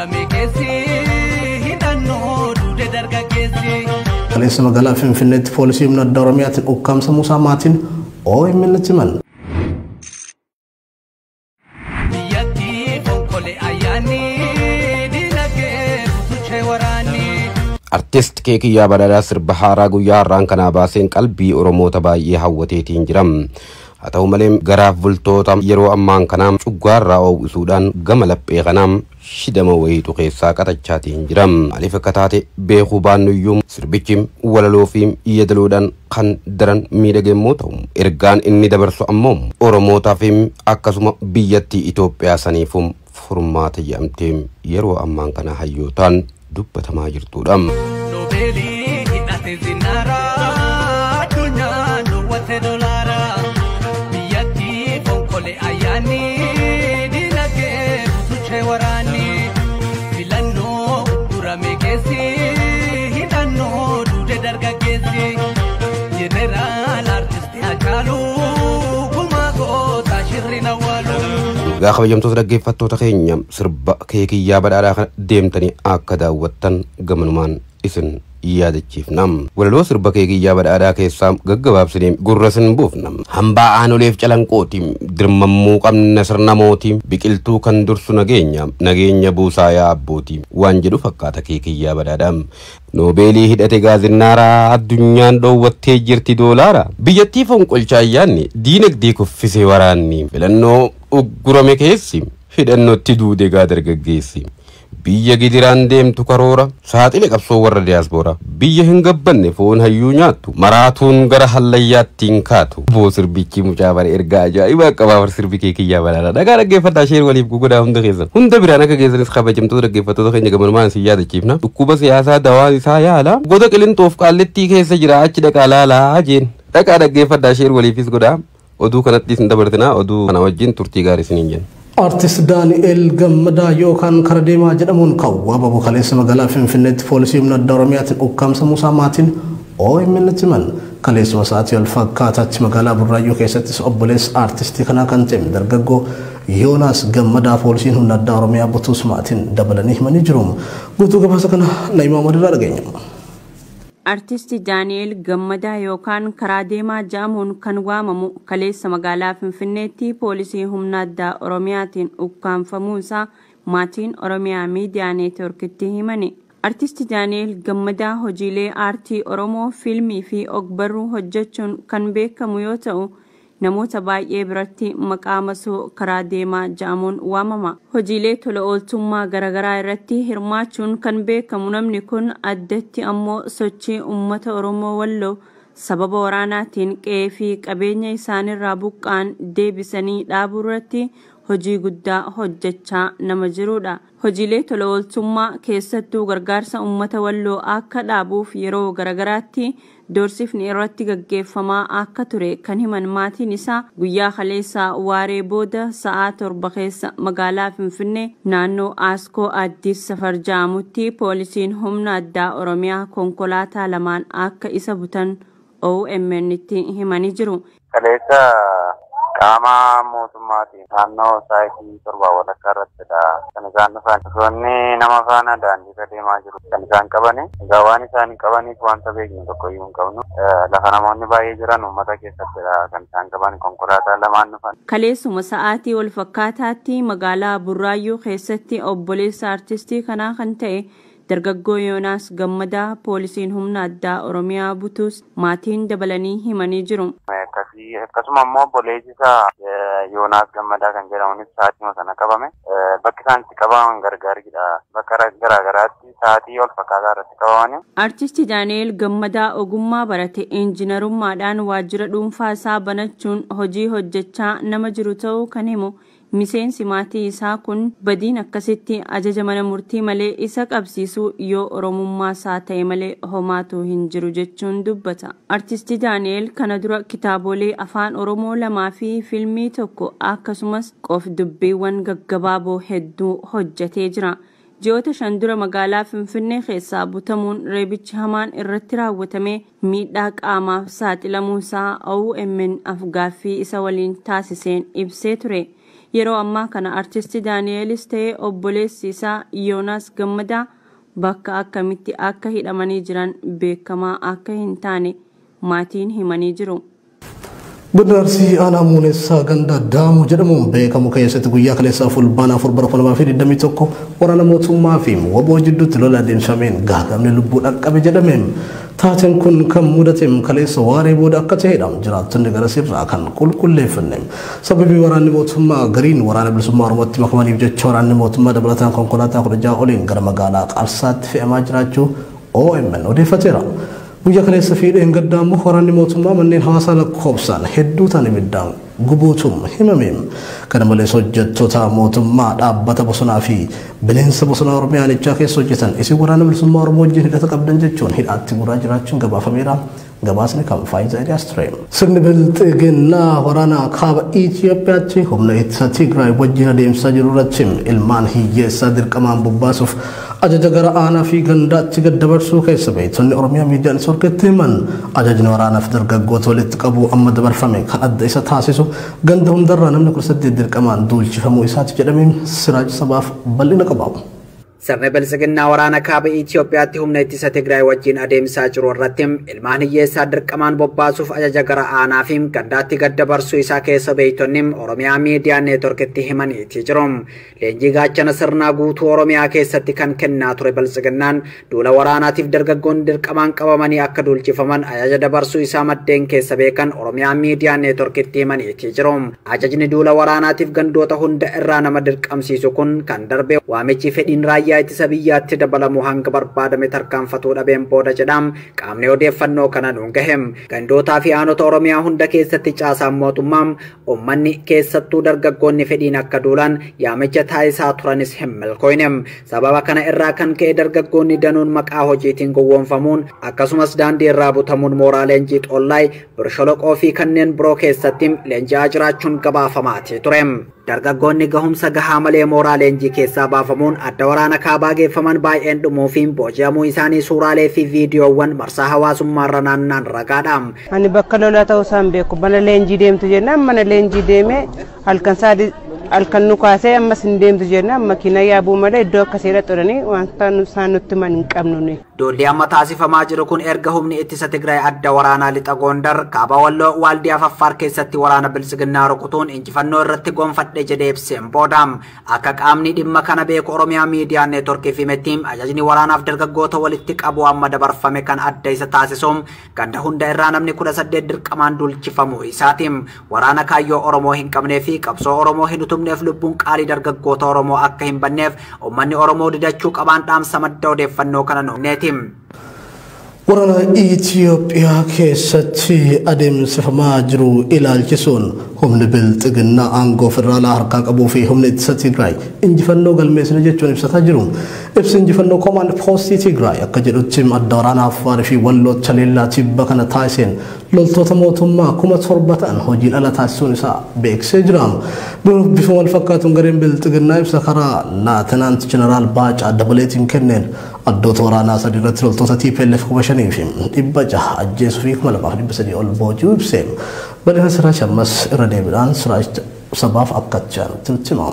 Uggurame keessi hidhannoo duude dargaggeessi. Kaleessa magaalaa Finfinneetti poolisii humna addaa Oromiyaatiin ukkaamsamuu isaa maatiin OMN tti himan. Biyyattii fonkole ayyaanni diinagdee butuchee waraanni. Artist Keekiyyaa Badhaadhaa sirba haaraa guyyaa har'aan kanaa baaseen qalbii Oromoota baay'ee hawwateetiin jira. Haa ta'u malee garaaf bultoota yeroo ammaan kanaa cuggaarraa oowwisuudhaan gama laphee kanaa shidama wayiitu keessaa qatachaatiin jira. Maaliif akka taate beekuu baannuyyuu sirbichi walaloo fi yeedaloodhaan kan daran miidhage immoo ta'u ergaan inni dabarsu ammoo Oromootaa fi akkasuma biyyattii Itoophiyaa saniifuu furmaata jedhamtee yeroo ammaan kana hayyootaan dubbatamaa jirtudha. Noobeelii hidhate zinaaraa addunyaan dhoowwate dolaaraa. Biyyattii fonkole ayyaanni diinagdee butuchee waraanni. Filannoo uggurame keessi hidhannoo duude dargaggeessi. Jeneraal Artisti Haacaaluu gumaa goota shirri awwaalu. Egaa kabajamtoota dhaggeeffattoota keenya sirba Keekiyyaa Badhaadhaa kana deemtanii akka daawwattan gamanumaan isin yaadachiifna. Walaloo sirba Keekiyyaa Badhaadhaa keessaa gaggabaabsinee gurra isin buufna. Hambaa aanoleef calanqooti, dirmammuu qabna sirna mootii, biqiltuu kan dursu nageenya, nageenya buusaa yaa abbootii waan jedhu fakkaata Keekiyyaa Badhaadhaa. Noobeelii hidhate gaazinnaaraa addunyaan dhoowwattee jirti doolaara. Biyyattii fonqolcha ayyaanni diinagdee kuffisee waraanni filannoo uggurame keessi hidhannootti duude gaa dargaggeessi. Biyya gidiraan deemtu karoora saaxile qabsoo warra diyaaspooraa biyya hin gabbanne foon hayyuu nyaattu maraatuun gara hallayyaatti hin kaatu. Boo sirbichi mucaa bara ergaa ajaa'ibaa qabaa bar sirbi Keekiyyaa Badhaadhaa. Dhagaa dhaggeeffadhaa share waliif gugudaa hunda keessan. Hunda biraan akka geessanis kabajamtoota dhaggeeffattoota keenya gamanumaan isin yaadachiifna. Dhukkuba siyaasaa dawaan isaa yaala. Goda qilintoof qaallittii keessa jira achi dhaqaa laalaa jeen. Dhaqaa dhaggeeffadhaa share waliifis godhaa. Oduu kanatti isin dabartinaa oduu kana wajjin turtii gaarii isiniin jenna. Artist Daani'el Gammadaa yookaan Kara Deemaa jedhamuun kan waamamu kaleessa magaalaa Finfinneetti poolisii humna addaa Oromiyaatiin ukkaamsamuu isaa maatiin OMN tti himan. Kaleessuma sa'aatii wal fakkaataatti magaalaa Burraayyuu keessattis obboleessa artistii kanaa kan ta'e dargaggoo Yoonaas Gammadaa poolisiin humna addaa Oromiyaa butuus maatiin dabalanii himanii jiru. Guutuu gabaasa kana Na'imaa Madirraa dhageenya. Artisti Daani'el Gammadaa yookaan Karaa Deemaa jedhamuun kan waamamu kaleessa magaalaa Finfinneetti poolisii humna addaa Oromiyaatiin ukkaamfamuu isaa maatiin Oromiyaa Miidiyaa Neetworkitti himani. Artisti Daani'el Gammadaa hojiilee aartii Oromoo fiilmii fi ogbarruu hojjechuun kan beekamu yoo ta'u namoota baay'ee biratti maqaa masoo Karaa Deemaa jedhamuun waamama. Hojiilee tola ooltummaa garaagaraa irratti hirmaachuun kan beekamu namni kun addatti ammoo sochii uummata Oromoo Walloo sababa waraanaatiin qe'ee fi qabeenya isaanirraa buqqaan deebisanii dhaabuu irratti hojii guddaa hojjechaa nama jirudha. Hojiilee tola ooltummaa keessattuu gargaarsa uummata Walloo akka dhaabuuf yeroo garaagaraatti doorsifni irratti gaggeeffamaa akka ture kan himan maatiin isaa guyyaa kaleessaa waaree booda sa'aa 7 keessa magaalaa Finfinnee naannoo Aaskoo Addis Safar jedhamutti poolisiin humna addaa Oromiyaa konkolaataa lamaan akka isa butan OMN tti himanii jiru. Kaleessa qaama mootummaatiin naannoo sa'aatii 7 walakkaa irrattidha kan isaan dhufan. Osoonni nama faana daandii irra deemaa jiru kan isaan qabani. Egaa waan isaan qabaniif wanta beeknu tokko iyyuu hin qabnu. Lafa namoonni baay'ee jiran uummata keessattidha kan isaan qaban konkolaataa lamaan dhufan. Kaleessuma sa'aatii wal fakkaataatti magaalaa Burraayyuu keessatti obboleessa artistii kanaa kan ta'e dargaggoo Yoonaas Gammadaa poolisiin humna addaa Oromiyaa butuus maatiin dabalanii himanii jiru. Akkasuma immoo obboleessi isaa Yoonaas Gammadaa kan jedhamunis sa'aatii sana qabame. Bakki isaan itti qabaman gargaaridha. Bakka garaagaraatti sa'aatii wal fakkaataa irratti qabamani. Artisti Daani'el Gammadaa ogummaa barate injiinarummaadhaan waajjira dhuunfaa isaa banachuun hojii hojjechaa nama jiru ta'uu kan himu miseensi maatii isaa kun badiin akkasitti ajaja mana murtii malee isa qabsiisu yoo Oromummaa isaa ta'e malee homaatu hin jiru jechuun dubbata. Artisti Daani'el kana dura kitaabolee afaan Oromoo 2 fi fiilmii 1 akkasumas qof dubbiiwwan gaggabaaboo hedduu hojjetee jira. Ji'oota 5 dura magaalaa Finfinnee keessaa butamuun reebichi hamaan irratti raawwatame miidhaa qaamaaf saaxilamuu isaa OMN afgaaffii isa waliin taasiseen ibsee ture. Yeroo ammaa kana artisti Daani'eelis ta'ee obboleessi isaa Yoonaas Gammadaa bakka akkamitti akka hidhamanii jiran beekamaa akka hin taane maatiin himanii jiru. Godina Arsii aanaa Muunessaa ganda Daamuu jedhamuun beekamu keessatti guyyaa kaleessaa fulbaana 4 bara 2021 waraana mootummaa fi WBO jidduutti lola adeemsifameen gaagamni lubbuu dhaqqabe jedhame. Taateen kun kan mudate kaleessa waaree booda akka ta'edha jiraattonni garasirraa kan qulqulleeffanne. Sababii waraanni mootummaa gariin waraana bilisummaa Oromootti makamaniif jecha waraanni mootummaa dabalataan konkolaataa 16 oliin gara magaalaa Qarsaatti fe'amaa jiraachuu OMN odeeffateera. Guyyaa kaleessa fiidheen gaddaa immoo waraanni mootummaa manneen hawaasaa lakkoofsaan hedduu ta'an ibiddaan gubuutum himame. Kana malees hojjettoota mootummaa dhaabbata bosonaa fi bineensa bosonaa Oromiyaanichaa keessa hojjetan isin waraana bilisummaa Oromoo wajjin hidhata qabdan jechuun hidhaatti guuraa jiraachuun gabaafameera. Gabaasni kan Faayisaa Eliyaas ture. Sirni bilxiginnaa waraana kaaba Itoophiyaatti humna ittisa Tigraay wajjin adeemsisaa jiru irratti ilmaan hiyyeessaa dirqamaan bobbaasuuf ajaja gara aanaa fi gandaatti gad dabarsuu keessa beektonni Oromiyaa miidiyaan isa horketti himan. Ajajni waraanaaf dargaggoota walitti qabu amma dabarfame kan adda isa taasisu ganda hundarraa namni 18 dirqamaan duulchifamuu isaati jedhameen Siraaj sabaaf bal'ina qaba. Sirni bilxiginnaa waraana kaaba Itoophiyaatti humna ittisa Tigraay wajjin adeemsaa jiru irratti ilmaan hiyyeessaa dirqamaan bobbaasuuf ajaja gara aanaa fi gandaatti gad dabarsuu isaa keessa beektonni Oromiyaa miidiyaa neetworkitti himaniiti jiru. Leenjii gaachana sirnaa guutuu Oromiyaa keessatti kan kennaa ture bilxiginnaan duula waraanaatiif dargaggoonni dirqamaan qabamanii akka duulchifaman ajaja dabarsuu isaa maddeen keessa beekan Oromiyaa miidiyaa neetworkitti himaniiti jiru. Ajajni duula waraanaatiif gandoota hunda irraa nama dirqamsiisu kun kan darbe waamichi fedhiin raayyaa ittisa biyyaatti dabalamuu hanga barbaadame tarkaanfatuu dhabeen booda jedham qaamni odeeffannoo kana nuun gahem. Gandootaa fi aanota Oromiyaa hunda keessatti caasaan mootummaa uummanni keessattuu dargaggoonni fedhiin akka duulan yaamicha taasisaa turanis hin milkooyne. Sababa kana irraa kan ka'e dargaggoonni danuun maqaa hojiitiin gowwoomfamuun akkasumas daandii irraa butamuun mooraa leenjii Xollaay, Birsholoqoo fi kanneen biroo keessatti leenji'aa jiraachuun gabaafamaati ture. Dargaggoonni gahumsa gahaa malee mooraa leenjii keessaa baafamuun adda waraana kaabaa geeffaman baay'een dhumuu fi booji'amuu isaanii suuraalee fi viidiyoowwan marsaa hawaasummaarra naannaan ragaadha. Ani bakka lolaa ta'uu isaan beeku. Mana leenjii deemtu jennaan mana leenjii deemee halkan saadi halkan nu kaasee ammas hin deemtu jennaan makiina yaabuu malee iddoo akkasii irra xuranii wanta isaan nutti himan hin qabnu nuyi. Duulli amma taasifamaa jiru kun erga humni ittisa Tigraay adda waraanaa lixa Gondar kaaba Walloo Waaldiyaa Affaar keessatti waraana bilxiginnaa rukutuun injifannoo irratti gonfadhe jedhee ibseen booda akka qaamni dhimma kana beeku Oromiyaa miidiyaa neetworkii fi himetti ajajni waraanaaf dargaggoota walitti qabu amma dabarfame kan adda isa taasisuun ganda hunda irraa namni 18 dirqamaan duulchifamuu isaati. Waraana kaayyoo Oromoo hin qabnee fi qabsoo Oromoo hin utumneef lubbuun qaalii dargaggoota Oromoo akka hin banneef uummanni Oromoo didachuu qabaan dhaamsa madda odeeffannoo kana nuufneeti. Waraana Itoophiyaa keessatti adeemsifamaa jiru ilaalchisuun humni bilxiginnaa aangoo federaalaa harkaa qabuu fi humni ittisa Tigraay injifannoo galmeessine jechuun ibsataa jiru. Ibsi injifannoo koomaand poostii Tigraay akka jedhutti adda waraanaa Affaarii fi Walloo Leellaa tibba kana taasiseen loltoota mootummaa 7,000 ta'an hojiin ala taasisuun isaa beeksisee jira. Bifa wal fakkaatuun gareen bilxiginnaa ibsa karaa Laatinaant Jeneraal Baacaa Dabaleetiin kenneen addoota waraanaa sadii irratti loltoota TPLF 5,600 ajjeesuu fi 2,300 ol booji'uu ibse. Bal'ina Siraaj ammas irra deebiidhaan Siraaj sabaaf akka jaalutti hima.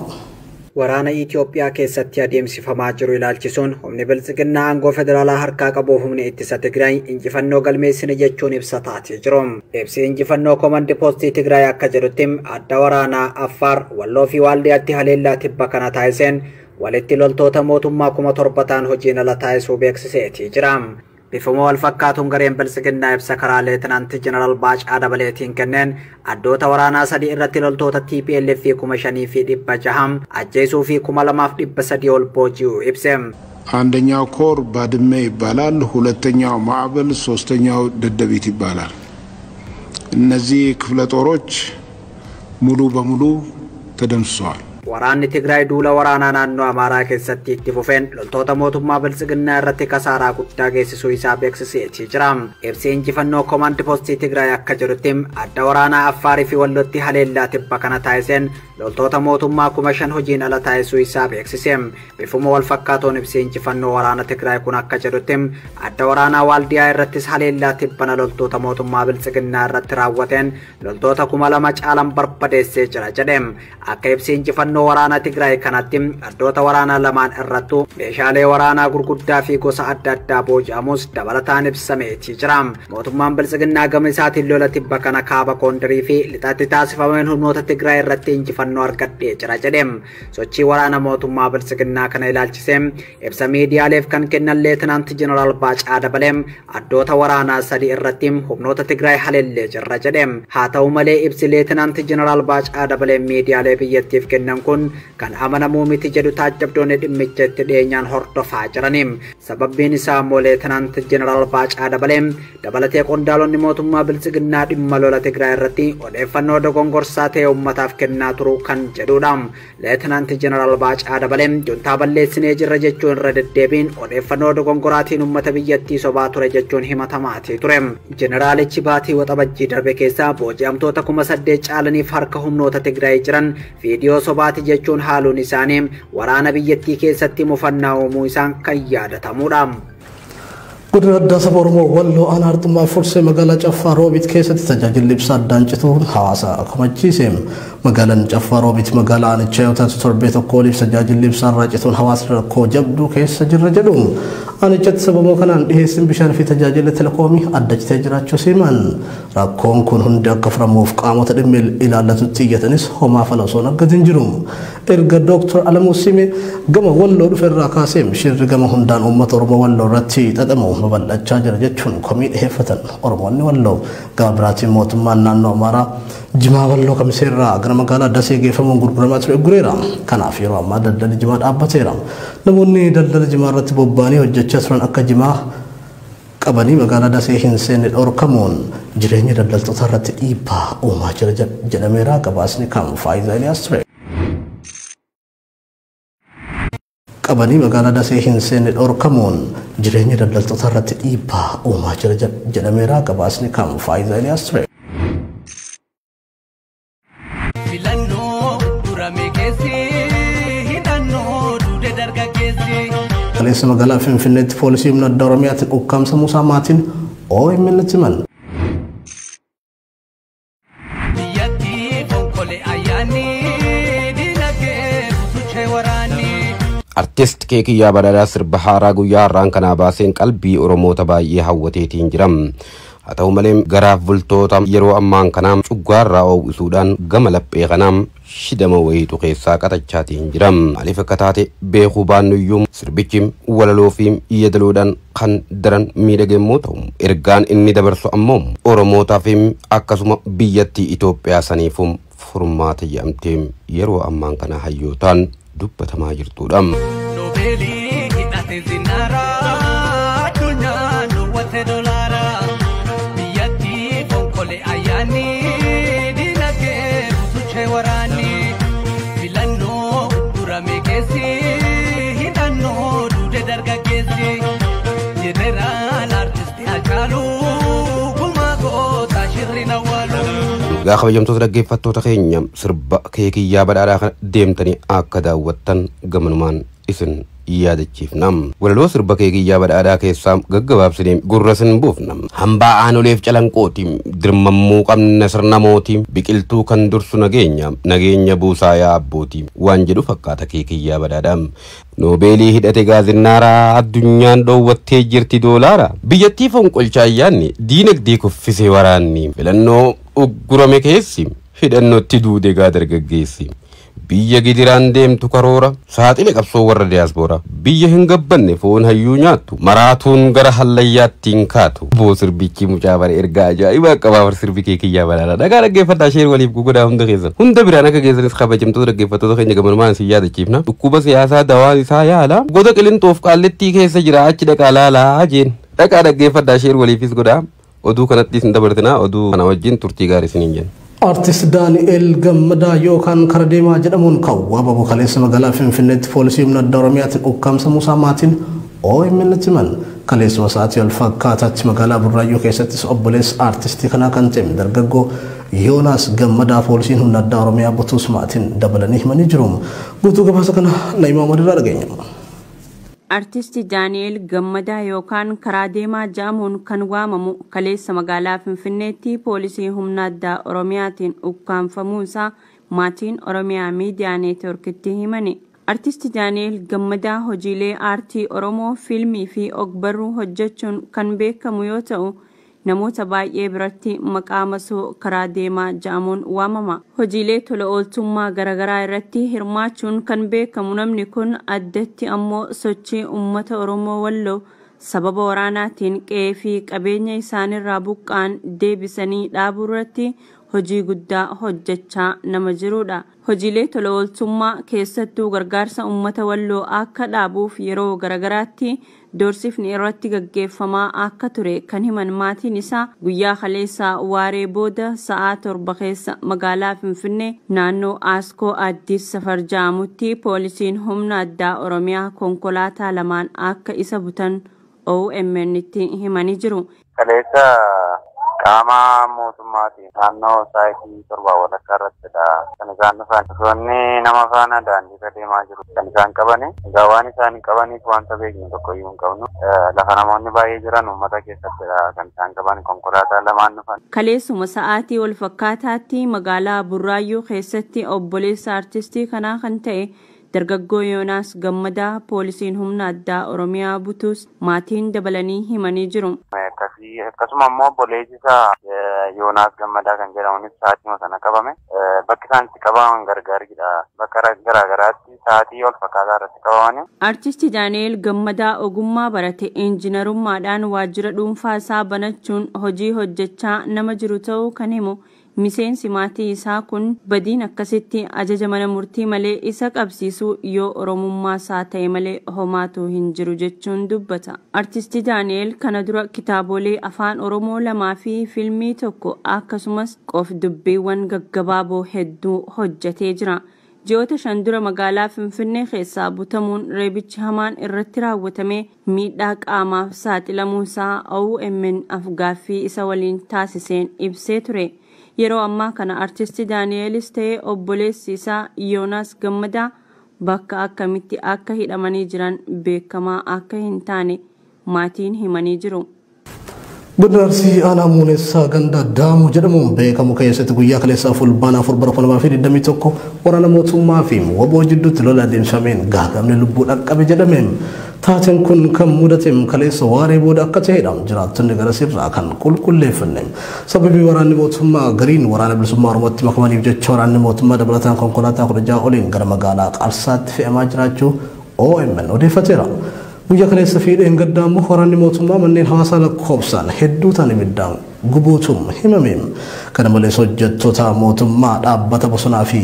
Waraana Itoophiyaa keessatti adeemsifamaa jiru ilaalchisuun humni bilxiginnaa aangoo federaalaa harkaa qabuuf humni ittisa Tigraay injifannoo galmeessine jechuun ibsa taatee jiru. Ibsi injifannoo koomandi poostii Tigraay akka jedhutti adda waraanaa Affaar, Walloo fi Waaldiyaatti haleellaa tibba kana taasiseen walitti loltoota mootummaa 7,000 ta'an hojiin ala taasisuu beeksiseetii jira. Bifuma wal fakkaatuun gareen bilxiginnaa ibsa karaa Leetinaanti Jeneraal Baacaa Dabaleetiin kenneen addoota waraanaa sadii irratti loltoota TPLF 5,600 ajjeesuu fi 2,300 ol booji'uu ibse. አንደኛው ኮር ባድመ ይባላል፣ ሁለተኛው ማዕበል፣ ሶስተኛው ደደቢት ይባላል። እነዚህ ክፍለ ጦሮች ሙሉ በሙሉ ተደምስሰዋል። Waraanni Tigraay duula waraanaa naannoo Amaaraa keessatti itti fufeen loltoota mootummaa Biltsiginnaa irratti kasaaraa guddaa geessisuu isaa beeksisee jira. Ibsi injifannoo koomaand poostii Tigraay akka jedhutti adda waraanaa Affaarii fi Wallootti haleellaa tibba kana taasiseen loltoota mootummaa 5,000 hojiin ala taasisuu isaa beeksise. Bifuma wal fakkaatuun ibsi injifannoo waraana Tigraay kun akka jedhutti adda waraanaa Waaldiyaa irrattis haleellaa tibbana loltoota mootummaa Biltsiginnaa irratti raawwateen loltoota 2,000 caalan barbadeessee jira jedhe. Akka ibsi injifannoo waraana Tigraay kanatti addoota waraanaa lamaan irrattu meeshaalee waraanaa gurguddaa fi gosa adda addaa booji'amus dabalataan ibsameetii jira. Mootummaan Biltsiginnaa gama isaatiin lola tibba kana kaaba Koondarii fi lixaatti taasifameen humnoota Tigraay irratti injifannoo argadhee jira jedhe. Sochii waraana mootummaa Biltsiginnaa kana ilaalchisee ibsa miidiyaaleef kan kennan Leetinaant Jeneraal Baacaa Dabalee addoota waraanaa 3 irratti humnoota Tigraay haleellee jirra jedhe. Haa ta'u malee ibsi Leetinaant Jeneraal Baacaa Dabalee miidiyaalee biyyattiif kennan kun kan amanamuu miti jedhu taajjabdoonni dhimmicha itti dhiyeenyaan hordofaa jirani. Sababbiin isaa immoo Leetinaant Jeneraal Baacaa Dabalee dabalatee qondaalonni mootummaa Biltsiginnaa dhimma lola Tigraay irratti odeeffannoo dogongorsaa ta'e uummataaf kennaa turu kan jedhudha. Leetinaant Jeneraal Baacaa Dabalee juntaa balleessinee jirra jechuun irra deddeebiin odeeffannoo dogongoraatiin uummata biyyattii sobaa ture jechuun himatamaatii ture. Jeneraalichi baatii waxabajjii darbe keessaa booji'amtoota 8,000 caalaniif harka humnoota Tigraay jiran viidiyoo sobaati jechuun haaluun isaanii waraana biyyattii keessatti mufannaa uumuu isaan kan yaadatamudha. Godina addaa saba Oromoo Walloo aanaa Arxummaa Fursee magaalaa Caffaa Roobiit keessatti tajaajilli ibsaa addaan cituun hawaasa komachiise. Magaalaan Caffaa Roobiit magaalaa aanichaa yoo taatu torbee tokko oliif tajaajilli ibsaa irraa cituun hawaasni rakkoo jabduu keessa jirra jedhu. Aanichatti sababa kanaan dhiheessiin bishaan fi tajaajila telekoomii adda citee jiraachuu siman. Rakkoon kun hundi akka furamuuf qaamota dhimmi ilaallatutti iyyatanis homaa fala osoo hin argatin jiru. Erga Dooktar Alamuu Simee gama Walloo dhufe irraa kaasee shirri gama hundaan uummata Oromoo Walloo irratti xaxamu babal'achaa jira jechuun komii dhiheeffatan Oromoonni Walloo. Gama biraatiin mootummaan naannoo Amaaraa jimaa Walloo Kamiseerraa gara magaalaa Dasee geeffamuun gurguramaa ture gureera. Kanaaf yeroo ammaa daldalli jimaa dhaabbateera. Namoonni daldala jimaa irratti bobba'anii hojjechaa turan akka jimaa qabanii magaalaa Dasee hin seenne dhorkamuun jireenya daldaltoota irratti dhiibbaa uumaa jira jedhameera. Gabaasni kan Faayidaa Eliyaas ture. Qabanii magaalaa Dasee hin seenne dhorkamuun jireenya daldaltoota irratti dhiibbaa uumaa jira jedhameera. Gabaasni kan Faayidaa Eliyaas ture. Filannoo durame keessi hidhannoo duudee dargaggeessi. Kaleessa magaalaa Finfinneetti poolisii humna addaa Oromiyaatiin ukkaamsa Muusaa maatiin OMN tti himan. Biyyattii fonkolee ayyaanni dinagdee butuchee waraanni. Artist Keekiyyaa Badhaadhaa sirba haaraa guyyaa har'aan kanaa baaseen qalbii Oromoota baay'ee hawwateetiin jira. Haa ta'u malee garaaf bultoota yeroo ammaan kanaa cuggaarraa oowwisuudhaan gama laphee kanaa shidama wayiitu keessaa qatachaatiin jira. Maaliif akka taate beekuu baannuyyuu sirbichi walaloo fi yeedaloodhaan kan daran miidhage yommuu ta'u ergaan inni dabarsu ammoo Oromootaa fi akkasuma biyyattii Itoophiyaa saniifuu furmaata jedhamtee yeroo ammaan kana hayyootaan dubbatamaa jirtudha. Noobeelii hidhate zinaaraa addunyaan dhoowwate dolaaraa biyyattii fonkolee ayyaanni dinagdee butuchee waraanni filannoo durame keessi hidhannoo duudee dargaggeessi jeneraal artisti Hacaaluu gumaa goota shirri nawwaaluu. Egaa kabajamtoota dhaggeeffattoota keenya sirba Keekiyyaa Badhaadhaa kana deemtanii akka daawwattan gamanumaan isin yaadachiifna. Walaloo sirba Keekiyyaa Badhaadhaa keessaa gaggabaabsinee gurra isin buufna. Hambaa aanoleef calanqooti, dirmammuu qabna sirna mootii, biqiltuu kan dursu nageenya, nageenya buusaa yaa abbootii waan jedhu fakkaata Keekiyyaa Badhaadhaa. Noobeelii hidhate gaazinnaaraa addunyaan dhoowwattee jirti doolaara. Biyyattii fonqolchaa ayyaanni diinagdee kuffisee waraanni filannoo uggurame keessi hidhannootti duude gaa dargaggeessi. Biyya gidiraan deemtu karoora saaxile qabsoo warra diyaaspooraa biyya hin gabbanne foon hayyuu nyaattu maraatuun gara hallayyaatti hin kaatu. Boo sirbichi mucaa bara ergaa ajaa'ibaa qabaa bar sirbi Keekiyyaa Badhaadhaa. Dhagaa dhaggeeffadhaa sheer waliif gugudaa hunda keessan. Hunda biraan akka keessanis kabajamtoota dhaggeeffattoota keenya gamanumaan isin yaadachiifna. Dhukkuba siyaasaa dawaan isaa yaala. Goda qilintoof qaallittii keessa jira achi dhaqaa laalaa jeen. Dhaqaa dhaggeeffadhaa sheer waliifis godhaa. Oduu kanatti isin dabartinaa oduu kana wajjin turtii gaarii isiniin jenna. Artist Daani'el Gammadaa yookaan Kara Deemaa jedhamuun kan waamamu kaleessa magaalaa Finfinneetti poolisii humna addaa Oromiyaatiin ukkaamsamuu isaa maatiin OMN tti himan. Kaleessuma sa'aatii wal fakkaataatti magaalaa Burraayyuu keessattis obboleessa artistii kanaa kan ta'e dargaggoo Yoonaas Gammadaa poolisiin humna addaa Oromiyaa butuus maatiin dabalanii himanii jiru. Guutuu gabaasa kana Na'imaa Umarirraa dhageenya. Artisti Daani'el Gammadaa yookaan Karaa Deemaa jedhamuun kan waamamu kaleessa magaalaa Finfinneetti poolisii humna addaa Oromiyaatiin ukkaamfamuu isaa maatiin Oromiyaa Miidiyaa Neetwoorkitti himani. Artisti Daani'el Gammadaa hojiilee aartii Oromoo fiilmii fi ogbarruu hojjechuun kan beekamu yoo ta'u, namoota baay'ee biratti maqaa masoo Karaa Deemaa jedhamuun waamama. Hojiilee tola ooltummaa garaagaraa irratti hirmaachuun kan beekamu namni kun addatti ammoo sochii uummata Oromoo Walloo sababa waraanaatiin qe'ee fi qabeenya isaanirraa buqqaan deebisanii dhaabuu irratti hojii guddaa hojjechaa nama jirudha. Hojiilee tola ooltummaa keessattuu gargaarsa uummata Walloo akka dhaabuuf yeroo garaagaraatti doorsifni irratti gaggeeffamaa akka ture kan himan maatiin isaa guyyaa kaleessaa waaree booda sa'aa 7 keessa magaalaa Finfinnee naannoo Aaskoo Addis Safar jedhamutti poolisiin humna addaa Oromiyaa konkolaataa lamaan akka isa butan OMN tti himanii jiru. Kaleessa qaama mootummaatiin naannoo sa'aatii 7 walakkaa irrattidha kan isaan dhufan. Osoonni nama faana daandii irra deemaa jiru kan isaan qabani. Egaa waan isaan qabaniif wanta beeknu tokko iyyuu hin qabnu. Lafa namoonni baay'ee jiran uummata keessattidha kan isaan qaban, konkolaataa lamaan dhufan. Kaleessuma sa'aatii wal fakkaataatti magaalaa Burraayyuu keessatti obboleessa artistii kanaa kan ta'e dargaggoo Yoonaas Gammadaa poolisiin humna addaa Oromiyaa butuus maatiin dabalanii himanii jiru. Akkasuma immoo obboleessi isaa Yoonaas Gammadaa kan jedhamunis sa'aatii sana qabame. Bakki isaan itti qabaman gargaaridha. Bakka garaagaraatti sa'aatii wal fakkaataa irratti qabamani. Artisti Daani'el Gammadaa ogummaa barate injiinarummaadhaan waajjira dhuunfaa isaa banachuun hojii hojjechaa nama jiru ta'uu kan himu miseensi maatii isaa kun badiin akkasitti ajaja mana murtii malee isa qabsiisu yoo Oromummaa isaa ta'e malee homaatu hin jiru jechuun dubbata. Artisti Daani'el kana dura kitaabolee afaan Oromoo 2 fi fiilmii 1 akkasumas qof dubbiiwwan gaggabaaboo hedduu hojjetee jira. Ji'oota 5 dura magaalaa Finfinnee keessaa butamuun reebichi hamaan irratti raawwatame miidhaa qaamaaf saaxilamuu isaa OMN afgaaffii isa waliin taasiseen ibsee ture. Yeroo ammaa kana artisti Daani'elis ta'e obboleessi isaa Yoonaas Gammadaa bakka akkamitti akka hidhamanii jiran beekamaa akka hin taane maatiin himanii jiru. Godina Arsii aanaa Muunessaa ganda Daamuu jedhamuun beekamu keessatti guyyaa kaleessaa fulbaana 4 bara 2021 waraana mootummaa fi waboo jidduutti lola adeemsifameen gaagamni lubbuu dhaqqabe jedhame. Taateen kun kan mudate kaleessa waaree booda akka ta'edha. Jiraattonni gara sirraa kan qulqulleeffanne. Sababii waraanni mootummaa gariin waraana bilisummaa Oromootti makamaniif jecha waraanni mootummaa dabalataan konkolaataa 16 oliin gara magaalaa Qarsaatti fe'amaa jiraachuu OMN odeeffateera. Guyyaa kaleessa fiidheen gaddaa immoo waraanni mootummaa manneen hawaasaa lakkoofsaan hedduu ta'an ibiddaan gubuutum himame. Kana malees hojjettoota mootummaa dhaabbata bosonaa fi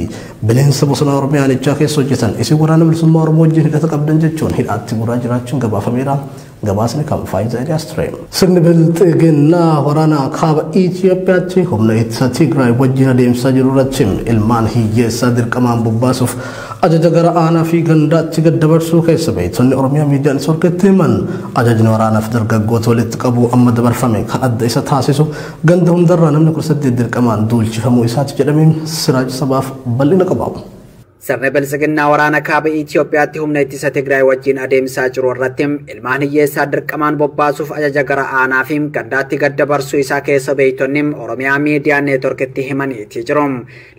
bineensa bosonaa Oromiyaa aanichaa keessa hojjetan isin waraana bilisummaa Oromoo wajjin hidhata qabdan jechuun hidhaatti guuraa jiraachuun gabaafameera. Gabaasni kan Faayidaa Eliyaas ture. Sirni bilxiginnaa waraana kaaba Itoophiyaatti humna ittisa Tigraay wajjin adeemsisaa jiru irratti ilmaan hiyyeessaa dirqamaan bobbaasuuf ajaja gara aanaa fi gandaatti gad dabarsuu keessa beektonni Oromiyaa miidiyaan Neetwoorkitti himan. Ajajni waraanaaf dargaggoota walitti qabu amma dabarfame kan adda isa taasisu ganda hundarraa namni 18 dirqamaan duulchifamuu isaati jedhamee Siraaj Sabaaf bal'ina qaba. Sirni bilxiginnaa waraana kaaba Itoophiyaatti humna ittisa Tigraay wajjin adeemsisaa jiru irratti ilmaan hiyyeessaa dirqamaan bobbaasuuf ajaja gara aanaa fi gandaatti gad dabarsuu isaa keessa beektonni Oromiyaa Miidiyaa Neetwoorkitti himaniiti jiru.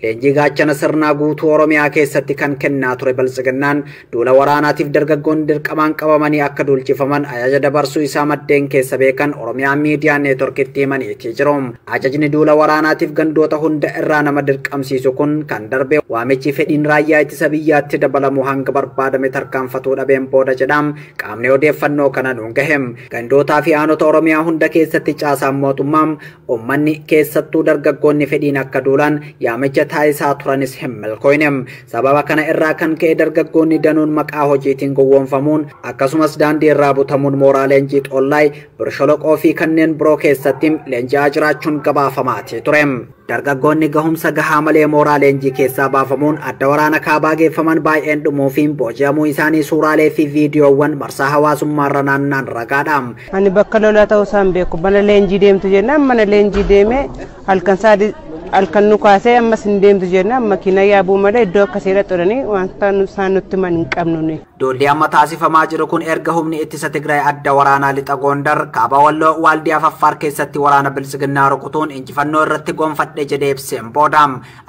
Leenjii gaachana sirnaa guutuu Oromiyaa keessatti kan kennaa ture bilxiginnaan duula waraanaatiif dargaggoonni dirqamaan qabamanii akka duulchifaman ajaja dabarsuu isaa maddeen keessa beekan Oromiyaa Miidiyaa Neetwoorkitti himaniiti jiru. Ajajni duula waraanaatiif gandoota hunda irraa nama dirqamsiisu kun kan darbe waamichi fedhiin raayyaa ittisa biyyaatti dabalamu hanga barbaadame tarkaanfatuu dhabeen booda jedham qaamni odeeffannoo kana nuun gahem. Gandootaa fi aanota Oromiyaa hunda keessatti caasaan mootummaa uummanni keessattuu dargaggoonni fedhiin akka duulan yaamicha taasisaa turanis hin milkooyne. Sababa kana irraa kan ka'e dargaggoonni danuun maqaa hojiitiin gowwoomfamuun akkasumas daandii irraa butamuun mooraa leenjii Xollaay, Birsholoqoo fi kanneen biroo keessatti leenji'aa jiraachuun gabaafamaati ture. Dargaggoonni gahumsa gahaa malee mooraa leenjii keessaa baafamuun adda waraana kaabaa geeffaman baay'een dhumuu fi booji'amuu isaanii suuraalee fi viidiyoowwan marsaa hawaasummaarra naannaan ragaadha. Ani bakka lolaa ta'uu isaan beeku. Mana leenjii deemtu jennaan mana leenjii deemee halkan sa'aatii halkan nu kaasee ammas hin deemtu jennaan makiina yaabuu malee iddoo akkasii dhaqxanii wanta isaan nutti himan hin qabnu nuyi. Duulli amma taasifamaa jiru kun erga humni ittisa Tigraay adda waraanaa lixa Gondar kaaba Walloo Waaldiyaa Affaar keessatti waraana bilisiginnaa rukutuun injifannoo irratti gonfadhe jedhee ibseen booda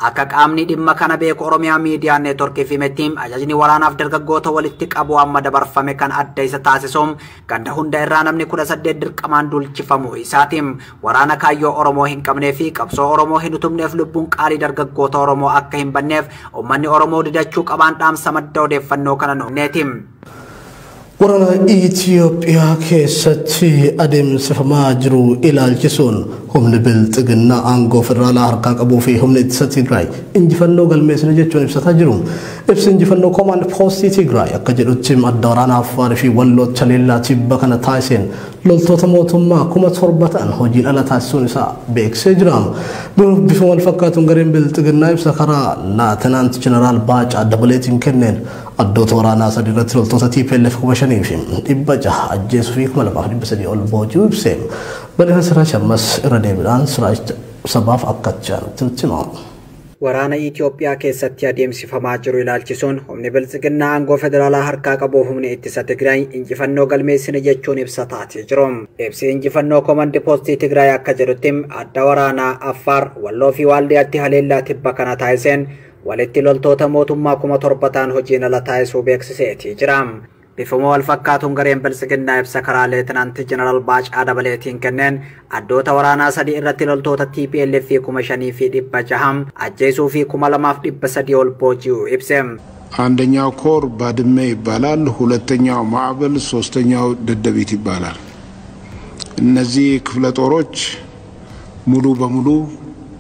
akka qaamni dhimma kana beeku Oromiyaa Miidiyaa Neetworkii fi Metiin ajajni waraanaaf dargaggoota walitti qabu amma dabarfame kan adda isa taasisuun ganda hunda irraa namni 18 dirqamaan duulchifamuu isaati. Waraana kaayyoo Oromoo hin qabnee fi qabsoo Oromoo hin utumneef lubbuun qaalii dargaggoota Oromoo akka hin banneef uummanni Oromoo didachuu qabaan dhaamsa madda odeeffannoo kana nuufneeti. Waraana Itoophiyaa keessatti adeemsifamaa jiru ilaalchisuun humni bilxiginnaa aangoo federaalaa harkaa qabuu fi humni ittisa Tigraay injifannoo galmeessine jechuun ibsataa jiru. Ibsi injifannoo koomaand poostii Tigraay akka jedhutti adda waraanaa Affaarii fi Walloo Leellaa tibba kana taasiseen loltoota mootummaa 7,000 ta'an hojiin ala taasisuun isaa beeksisee jira. Bifa wal fakkaatuun gareen bilxiginnaa ibsa karaa Laatinaant Jeneraal Baacaa Dabaleetiin kenneen addoota waraanaa sadii irratti loltoota TPLF 5,600 ajjeesuu fi 2,300 ol booji'uu ibse. Bal'ina Siraaj ammas irra deebiidhaan Siraaj sabaaf akka jirutti hima. Waraana Itoophiyaa keessatti adeemsifamaa jiru ilaalchisuun humni bilisiginnaa aangoo federaalaa harkaa qabuuf humni ittisa Tigraay injifannoo galmeessine jechuun ibsa taatee jiru. Ibsi injifannoo koomandi poostii Tigraay akka jedhutti adda waraanaa Affaar, Walloo fi Waaldiyaatti haleellaa tibba kana taasiseen walitti loltoota mootummaa 7,000 ta'an hojiin ala taasisuu beeksiseetii jira. Bifuma wal fakkaatuun gareen bilisiginnaa ibsa karaa Leetinaanti Jeneraal Baacaa Dabaleetiin kenneen addoota waraanaa sadii irratti loltoota TPLF 5,600 ajjeesuu fi 2,300 ol booji'uu ibse. አንደኛው ኮር ባድመ ይባላል፣ ሁለተኛው ማዕበል፣ ሶስተኛው ደደቢት ይባላል። እነዚህ ክፍለ ጦሮች ሙሉ በሙሉ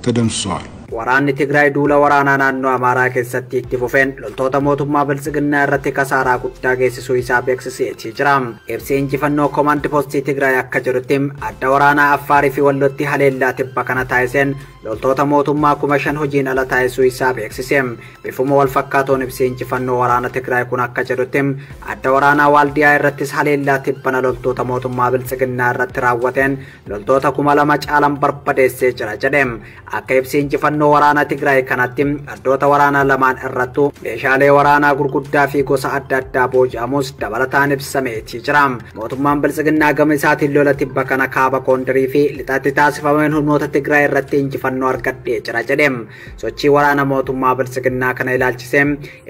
ተደምስሰዋል። Waraanni Tigraay duula waraanaa naannoo Amaaraa keessatti itti fufeen loltoota mootummaa bilisiginnaa irratti kasaaraa guddaa geessisuu isaa beeksiseetii jira. Ibsi injifannoo koomaand poostii Tigraay akka jedhutti adda waraanaa Affaarii fi Wallootti haleellaa tibba kana taasiseen loltoota mootummaa 5,000 hojiin ala taasisuu isaa beeksise. Bifuma wal fakkaatuun ibsi injifannoo waraana Tigraay kun akka jedhutti adda waraanaa Waaldiyaa irrattis haleellaa tibbana loltoota mootummaa bilisiginnaa irratti raawwateen loltoota 2,000 caalan barbadeessee jira jedhe. Akka ibsi injifannoo waraana Tigraay kanatti addoota waraanaa lamaan irrattu meeshaalee waraanaa gurguddaa fi gosa adda addaa booji'amus dabalataan ibsameetii jira. Mootummaan bilisiginnaa gama isaatiin lola tibba kana kaaba Gondarii fi lixaatti taasifameen humnoota Tigraay irratti injifannoo argadhee jira jedhe. Sochii waraana mootummaa bilisiginnaa kana ilaalchisee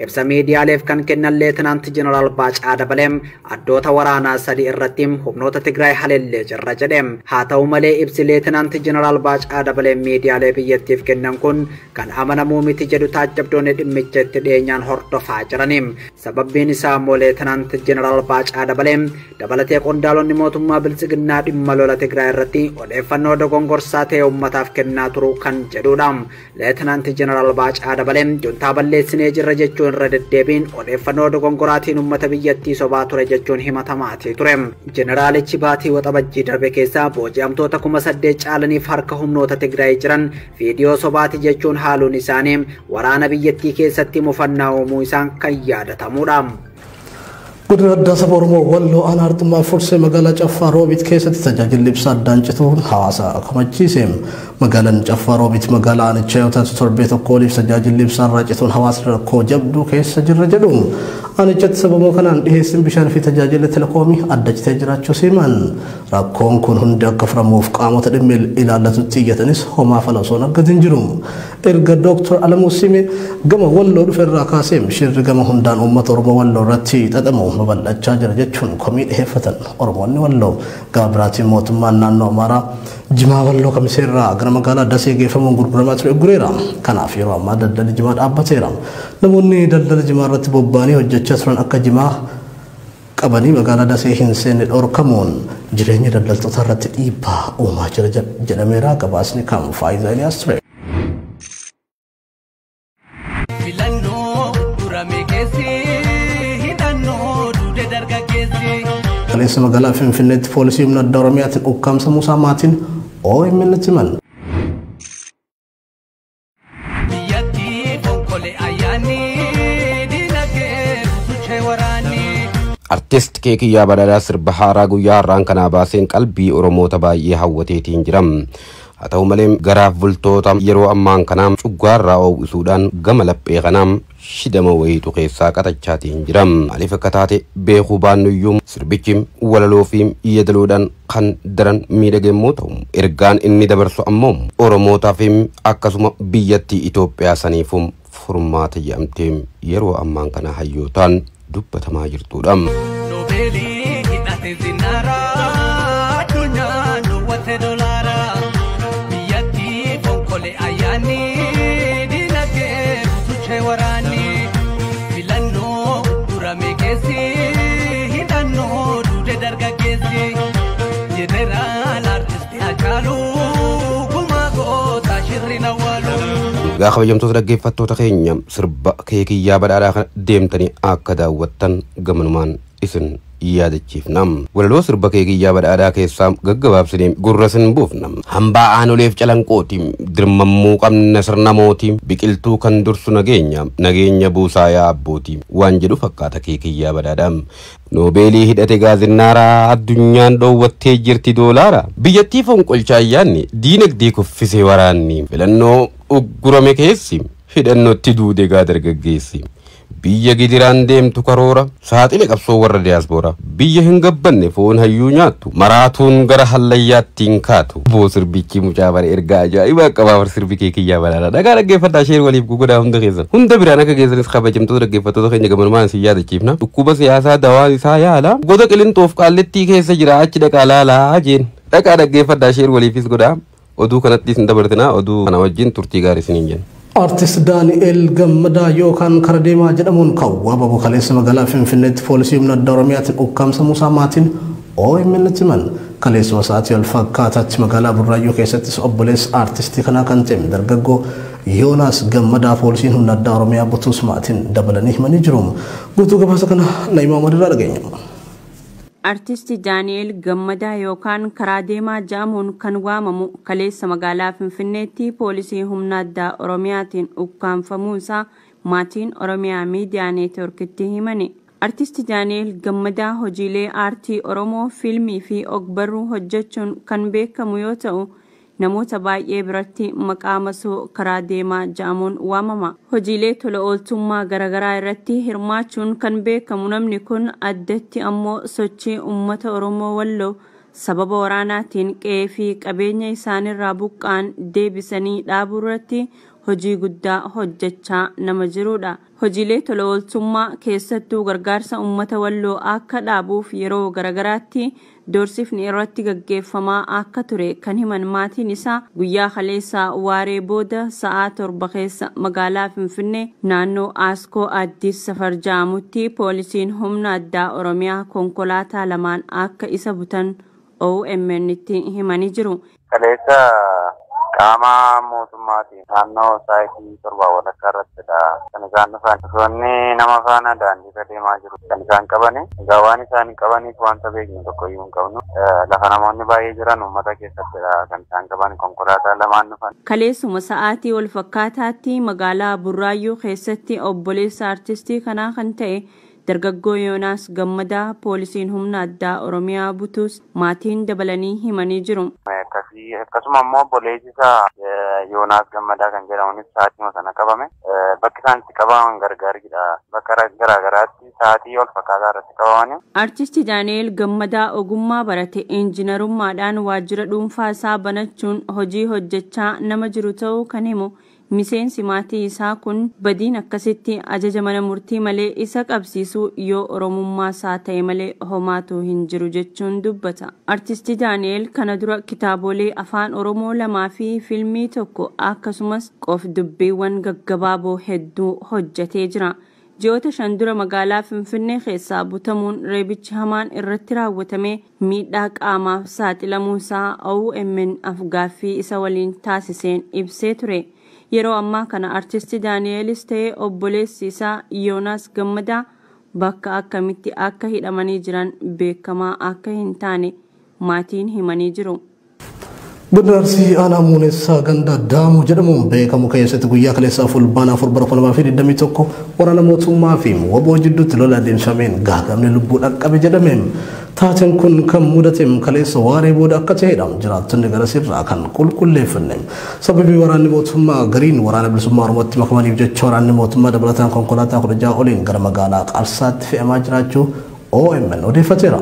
ibsa miidiyaaleef kan kennan Leetinaanti Jeneraal Baacaa Dabalee addoota waraanaa sadii irratti humnoota Tigraay haleellee jirra jedhe. Haa ta'u malee ibsi Leetinaanti Jeneraal Baacaa Dabalee miidiyaalee biyyattiif kennan kun kan amanamuu miti jedhu taajjabdoonni dhimmicha itti dhiyeenyaan hordofaa jiraniim. Sababbiin isaa immoo Leetinaanti Jeneraal Baacaa Dabalee dabalatee qondaalonni mootummaa bilisiginnaa dhimma lola Tigraay irratti odeeffannoo dogongorsaa ta'e uummataaf kennaa turu kan jedhudha. Leetinaanti Jeneraal Baacaa Dabalee juntaa balleessinee jirra jechuun irra deddeebiin odeeffannoo dogongoraatiin uummata biyyattii sobaa ture jechuun himatamaatii ture. Jeneraalichi baatii waxabajjii darbe keessaa booji'amtoota 8,000 caalaniif harka humnoota Tigraay jiran viidiyoo sobaati jechuun haaluun isaanii waraana biyyattii keessatti mufannaa uumuu isaan kan yaadatamudha. Godina addaa saba Oromoo Walloo aanaa Arxummaa Fursee magaalaa Caffaa Roobiit keessatti tajaajilli ibsaa addaan cituun hawaasa kamachiise. Magaalaan Caffaa Roobiit magaalaa aanichaa yoo taatu torbee tokko oliif tajaajilli ibsaa irraa cituun hawaasni rakkoo jabduu keessa jirra jedhu. Aanichatti sababa kanaan dhiheessiin bishaan fi tajaajila telekoomii adda citee jiraachuu siman. Rakkoon kun hundi akka furamuuf qaamota dhimmi ilaallatutti iyyatanis homaa fala osoo hin argatin jiru. Erga Dooktar Alamuu Simee gama Walloo dhufe irraa kaasee shirri gama hundaan uummata Oromoo Walloo irratti xaxamu babal'achaa jira jechuun komii dhiheeffatan Oromoonni Walloo. Gama biraatiin mootummaan naannoo Amaaraa jimaa Walloo kamisee irraa gara magaalaa Dasee geeffamuun gurguramaa ture gureera. Kanaaf yeroo ammaa daldalli jimaa dhaabbateera. Namoonni daldala jimaa irratti bobba'anii hojjechaa turan akka jimaa qabanii magaalaa Dasee hin seenne dhorkamuun jireenya daldaltoota irratti dhiibbaa uumaa jira jedhameera. Gabaasni kan Faayidaa Eliyaas ture. Filannoo durame keessi hidhannoo duudee dargaggeessi. Kaleessa magaalaa Finfinneetti poolisii humna addaa Oromiyaatiin ukkaamsa Muusaa maatiin OMN himan. Artist Keekiyyaa Badhaadhaa sirba haaraa guyyaa har'aan kanaa baaseen qalbii Oromoota baay'ee hawwateetiin jira. Haa ta'u malee garaaf bultoota yeroo ammaan kanaa cuggaarraa oowwisuudhaan gama laphee kanaa shidama wayiitu keessaa qatachaatiin jira. Maaliif akka taate beekuu baannuyyuu sirbichi walaloo fi yeedaloodhaan kan daran miidhage yommuu ta'u, ergaan inni dabarsu ammoo Oromootaa fi akkasuma biyyattii Itoophiyaa saniifuu furmaata jedhamtee yeroo ammaan kana hayyootaan dubbatamaa jirtudha. Noobeelii hidhate zinaara addunyaan dhoowwate dolaara biyyattii fonqole ayyaanni dinagdee butuchee waraanni filannoo durame keessi hidhannoo duude dargaggeessi jeneraal artisti Hacaaluu gumaa goota shirri awwaalu. Egaa kabajamtoota dhaggeeffattoota keenya, sirba Keekiyyaa Badhaadhaa kana deemtanii akka daawwattan gamanumaan isin yaadachiifna. Walaloo sirba Keekiyyaa Badhaadhaa keessaa gaggabaabsinee gurra isin buufna. Hambaa aanoleef calanqooti, dirmammuu qabna sirna mootii, biqiltuu kan dursu nageenya, nageenya buusaa yaa abbootii waan jedhu fakkaata Keekiyyaa Badhaadhaa. Noobeelii hidhate gaazinnaaraa addunyaan dhoowwattee jirti doolaara. Biyyattii fonqolchaa ayyaanni, diinagdee kuffisee waraanni, filannoo uggurame keessi hidhannootti duude gaa dargaggeessi. Biyya gidiraan deemtu karoora saaxile qabsoo warra diyaaspooraa, biyya hin gabbanne foon hayyuu nyaattu, maraatuun gara hallayyaatti hin kaatu. Boo, sirbichi mucaa bara ergaa ajaa'ibaa qabaa bar sirbi Keekiyyaa Badhaadhaa. Dhagaa dhaggeeffadhaa, share waliif godhaa, hunda keessan hunda biraan akka geessanis kabajamtoota dhaggeeffattoota keenya gamanumaan isin yaadachiifna. Dhukkuba siyaasaa dawaan isaa yaala goda Qilintoof Qaallittii keessa jira, achi dhaqaa laalaa jeen. Dhaqaa dhaggeeffadhaa, share waliifis godhaa. Oduu kanatti isin dabartinaa, oduu kana wajjin turtii gaarii isiniin jenna. Artist Daani'el Gammadaa yookaan Kara Deemaa jedhamuun kan waamamu kaleessa magaalaa Finfinneetti poolisii humna addaa Oromiyaatiin ukkaamsamuu isaa maatiin OMN tti himan. Kaleessuma sa'aatii wal fakkaataatti magaalaa Burraayyuu keessattis obboleessa artistii kanaa kan ta'e dargaggoo Yoonaas Gammadaa poolisiin humna addaa Oromiyaa butuus maatiin dabalanii himanii jiru. Guutuu gabaasa kana Na'imaa Madirraa dhageenya. Artisti Daani'el Gammadaa yookaan Karaa Deemaa jedhamuun kan waamamu kaleessa magaalaa Finfinneetti poolisii humna addaa Oromiyaatiin ukkaamfamuu isaa maatiin Oromiyaa Miidiyaa Neetworkitti himani. Artisti Daani'el Gammadaa hojiilee aartii Oromoo fiilmii fi ogbarruu hojjechuun kan beekamu yoo ta'u, namoota baay'ee biratti maqaa masoo Karaa Deemaa jedhamuun waamama. Hojiilee tola ooltummaa garaagaraa irratti hirmaachuun kan beekamu namni kun addatti ammoo sochii uummata Oromoo Walloo sababa waraanaatiin qe'ee fi qabeenya isaanirraa buqqaan deebisanii dhaabuu irratti hojii guddaa hojjechaa nama jirudha. Hojiilee tola ooltummaa keessattuu gargaarsa uummata Walloo akka dhaabuuf yeroo garaagaraatti doorsifni irratti gaggeeffamaa akka ture kan himan maatiin isaa, guyyaa kaleessaa waaree booda sa'aa 7 keessa magaalaa Finfinnee naannoo Aaskoo Addis Safar jedhamutti poolisiin humna addaa Oromiyaa konkolaataa lamaan akka isa butan OMN tti himanii jiru. Kaleessa qaama mootummaatiin naannoo sa'aatii 7:30 irrattidha kan isaan dhufan. Osoonni nama faana daandiirra deemaa jiru kan isaan qabani. Egaa waan isaan qabaniif wanta beeknu tokko iyyuu hin qabnu. Lafa namoonni baay'ee jiran uummata keessattidha kan isaan qaban, konkolaataa lamaan dhufan. Kaleessuma sa'aatii wal fakkaataatti magaalaa Burraayyuu keessatti obboleessa artistii kanaa kan ta'e dargaggoo Yoonaas Gammadaa poolisiin humna addaa Oromiyaa butuus maatiin dabalanii himanii jiru. Akkasii akkasuma immoo obboleessi isaa Yoonaas Gammadaa kan jedhamunis sa'aatii sana qabame. Bakki isaan itti qabaman gargaaridha. Bakka garaagaraatti sa'aatii wal fakkaataa irratti qabamani. Artisti Daani'el Gammadaa ogummaa barate injiinarummaadhaan waajjira dhuunfaa isaa banachuun hojii hojjechaa nama jiru ta'uu kan himu miseensi maatii isaa kun, badiin akkasitti ajaja mana murtii malee isa qabsiisu yoo Oromummaa isaa ta'e malee homaatu hin jiru jechuun dubbata. Artisti Daani'el kana dura kitaabolee afaan Oromoo lamaa fi fiilmii tokko akkasumas qof dubbiiwwan gaggabaaboo hedduu hojjetee jira. Ji'oota 5 dura magaalaa Finfinnee keessaa butamuun reebichi hamaan irratti raawwatame miidhaa qaamaaf saaxilamuu isaa OMN afgaaffii isa waliin taasiseen ibsee ture. Yeroo ammaa kana artisti Daani'elis ta'ee obboleessi isaa Yoonaas Gammadaa bakka akkamitti akka hidhamanii jiran beekamaa akka hin taane maatiin himanii jiru. Godina Arsii aanaa Muunessaa ganda Daamuu jedhamuun beekamu keessatti guyyaa kaleessaa Fulbaana 4 bara 2021 waraana mootummaa fi WBO jidduutti lola adeemsifameen gaagamni lubbuu dhaqqabe jedhame. Taateen kun kan mudate kaleessa waaree booda akka ta'edha jiraattonni garasirraa kan qulqulleeffanne. Sababii waraanni mootummaa gariin waraana bilisummaa Oromootti makamaniif jecha waraanni mootummaa dabalataan konkolaataa 16 oliin gara magaalaa Qarsaatti fe'amaa jiraachuu OMN odeeffateera.